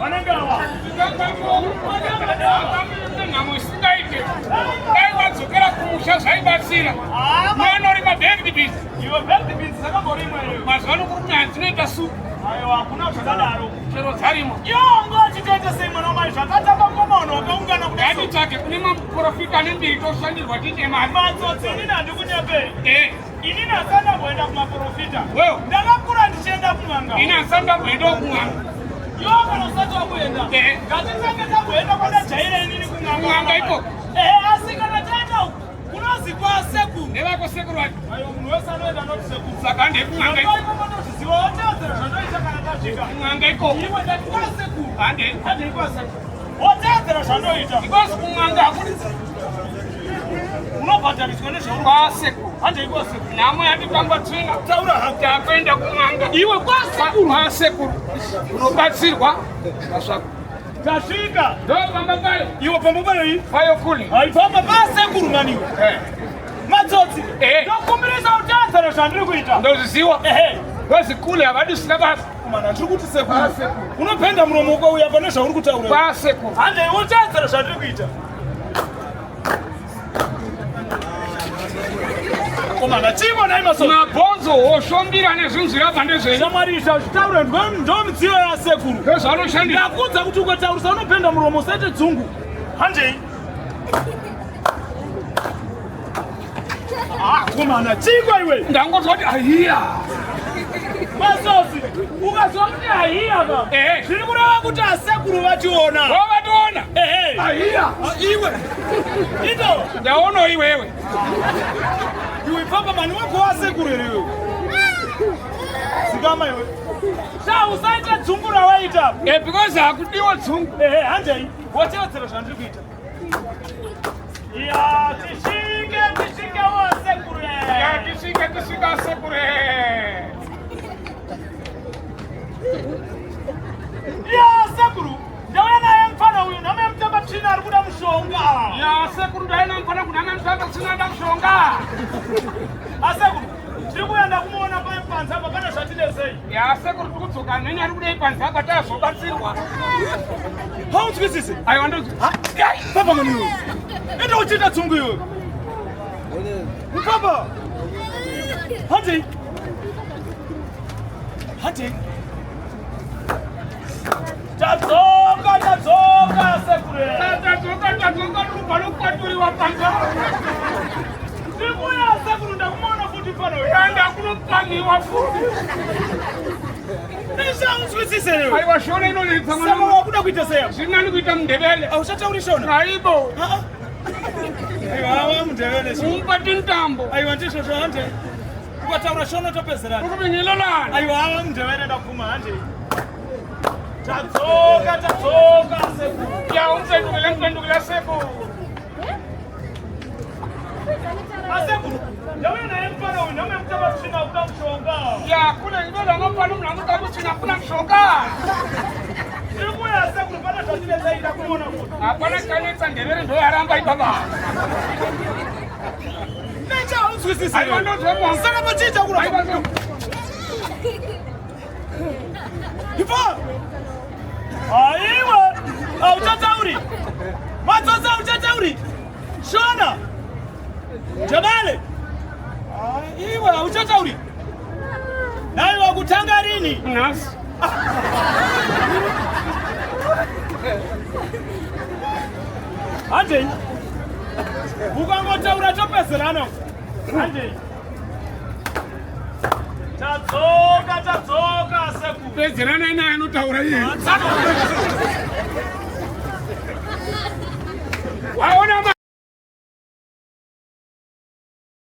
Vanenge ava. Nhamo isingaite. Dai wadzokera kumusha zvaibatsira. Vanorima baked beans. Iwe baked beans dzakamborimwa iwe. Mazuva ano kuri kunaya dzinoita supu. Aiwa hakuna zvakadaro. Chero dzarimo. Iwe wanga uchitoita sei mwana wamai zvakatamba ngoma vanhu vakaungana kudai. Ngatitsvage kune maprofita ane mbiri toshandirwa tiite mari. Matsotsi inini handikunyeperi. Eh. Inini hasati ndamboenda kumaprofita. Wewe. Ndakakura ndichienda kun'anga. Ini hasati ndamboendawo kun'anga. Iwe kana usati wakuenda. Eh. Ngatitange tamboenda kwandajaira inini kun'anga. Kun'anga ikoko. Eh, asi kana taenda uku kunozi kwasekuru. Nevako sekuru vacho. Ayo munhu wese anoenda anoti sekuru. Saka ndekun'anga ikoko. Ikoko ndozviziva wotevedzera zvandoita kana tasvika. Kun'anga ikoko. Iwe ndati kwasekuru. Hande. Hande kwasekuru. Wotevedzera zvandoita. Because kun'anga hakuri Unobhadhariswa nezvauri. kwasekuru. Hande kwasekuru. Nhamo yatitamba tsvina. Taura hako. Takuenda kun'anga. Iwe kwasekuru. Kwasekuru. Unobatsirwa. Masvako. Tasvika. Ndo pamba payo. Iwe pamba payo iyi. Payo kule. Haifamba pasekuru maniwe. Eh. Matsotsi. Eh. Ndokumbirisa utevedzere zvandiri kuita. Ndozviziwa. Ehe. Ndozikule havadi usina basa. Mana ndiri kuti sekuru. Unopenda muromo ukauya pane zvauri kutaura. Kwasekuru. Hande utevedzere zvandiri kuita. Komana chiko nai matsotsi. Mabhonzo hosho mbira nezvinhu zvirabva ndezvenyu. Shamwari izvi hazvitaure ndo midziyo yasekuru. Ndozvaanoshandisa. Ndakuudza kuti ukataurisa unopenda muromo usaite dzungu. Handei. Ah, komana chiko iwe. Ndangozwa kuti ahiya. Masosi, ukazwa kuti ahiya ka. Ehe. Zviri kureva kuti asekuru vachiona. Vavationa. Ehe. Ahiya. Ah, Iwe. Ito. Ndaona iwewe. Iwe papa mani wako wasekuru here iwe. Zikama iwe. Sha usaita dzungu rawaita. Eh, because hakudiwa dzungu. Ehe, handei. Wotevedzera zvandiri kuita. Ya, tisvike, tisvike wasekuru. Ya, tisvike, tisvike asekuru. Ya, sekuru. Ndauya naye mfana uyu, nhamo yemutamba tsvina ari kuda mushonga. Ya, sekuru ndaina mfana kunhama mutamba tsvina da mushonga. Asekuru, tiri kuenda kumuona panze apa pane zvatinetsei. Ya, sekuru tiri kudzoka neni ari kudei panze apa tazobatsirwa. Haunzwisisi? Aiwa ndozwi. Papa mani iwe. Enda uchiita dzungu iwe. Papa. Handei. Handei. Tadzoka, tadzoka sekuru. Tadzoka, tadzoka ndikubva nokwaturiwa panze. Ndiri kuuya sekuru ndakumuona futi pano. Yanda kunopamhiwa futi. Nishaunzwisise iwe. Aiwa shona inonetsa Saka mwana. wakuda kuita sei apa? Zviri nani kuita mundebele. Hauchatauri shona? Aibo. Ah, ah. Aiwa, awa mundebele. Mupati ntambo. Aiwa ndizvozvo hande. Ukataura shona topedzerana. Ukubingelelana. Aiwa awa mundebele ndabvuma hande. Tadzoka, tadzoka sekuru. Ya umpendukile mpendukile sekuru. Asekuru, ndauya naye mfana uyu, nhamo yemutamba tsvina kuda mushonga. Ya kule ngelo ngopana mlango takutsvina kuna mshonga. Ndiri kuuya sekuru pane zvatinetsa kumuona futi. Hapana kanetsa ndevere ndo yaramba ibaba. Necha haunzwisisi. Aiwa ndozwa mwangu. Saka pachiita kuramba. Aiwa ndo. Ipa! Aiwa! Hauchatauri! Matsotsi hauchatauri! Shona! Jabale! Iwe hauchatauri! Naiwa kutanga rini? Nhasi. Handei! Ukangotaura topedzerana. Handei! Tadzoka, tadzoka sekuru. Pedzerana naye anotaura iye.